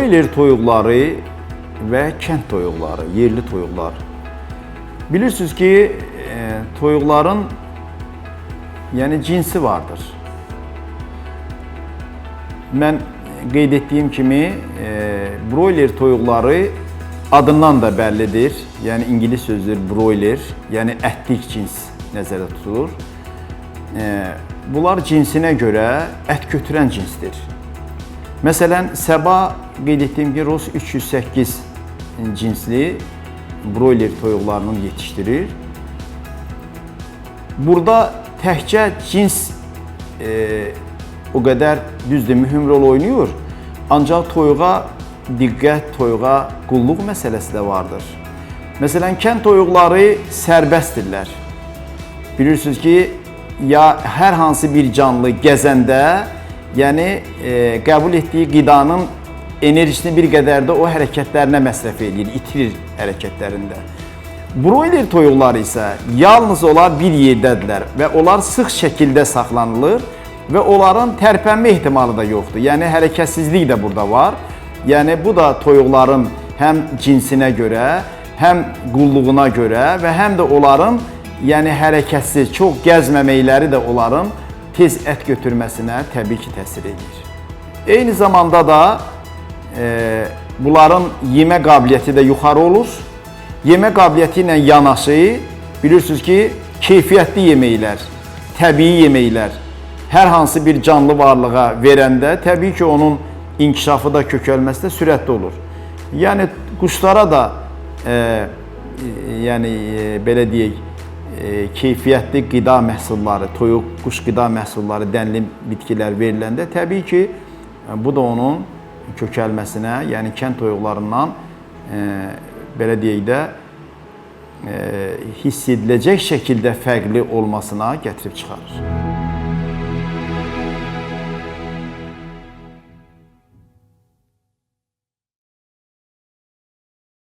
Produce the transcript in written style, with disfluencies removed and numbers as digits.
Broiler toyuqları və kənd toyuqları, yerli toyuqlar. Bilirsiniz ki, toyuqların yəni cinsi vardır. Mən qeyd etdiyim kimi, broiler toyuqları adından da bəllidir. Yəni ingilis sözüdür broiler, yəni ətlik cins nəzərdə tutulur. Bunlar cinsinə görə ət götürən cinsdir. Məsələn, Səba qeyd etdiyim kimi Ross 308 cinsli broiler toyuqlarının yetişdirir. Burada təkcə cins o qədər düzdür, mühüm rol oynayır. Ancaq toyuğa diqqət, toyuğa qulluq məsələsi də vardır. Məsələn, kənd toyuqları sərbəstdirlər. Bilirsiniz ki, ya hər hansı bir canlı gəzəndə, yəni qəbul etdiyi qidanın enerjisini bir qədər də o hərəkətlərinə məsrəf eləyir, itirir hərəkətlərində. Broiler toyuqları isə yalnız onlar bir yerdədirlər və onlar sıx şəkildə saxlanılır və onların tərpənmə ehtimalı da yoxdur. Yəni hərəkətsizlik də burada var. Yəni bu da toyuqların həm cinsinə görə, həm qulluğuna görə və həm də onların yəni hərəkətsiz, çox gəzməməkləri də onların tez ət götürməsinə təbii ki, təsir edir. Eyni zamanda da bunların yemə qabiliyyəti də yuxarı olur. Yemə qabiliyyəti ilə yanaşı bilirsiniz ki, keyfiyyətli yeməklər, təbii yeməklər hər hansı bir canlı varlığa verəndə təbii ki, onun inkişafı da, kökəlməsi də sürətli olur. Yəni quşlara da belə deyək, keyfiyyətli qida məhsulları, toyuq, quş qida məhsulları, dənli bitkilər veriləndə təbii ki, bu da onun kökəlməsinə, yəni kənd toyuqlarından belə deyək də hiss ediləcək şəkildə fərqli olmasına gətirib çıxarır.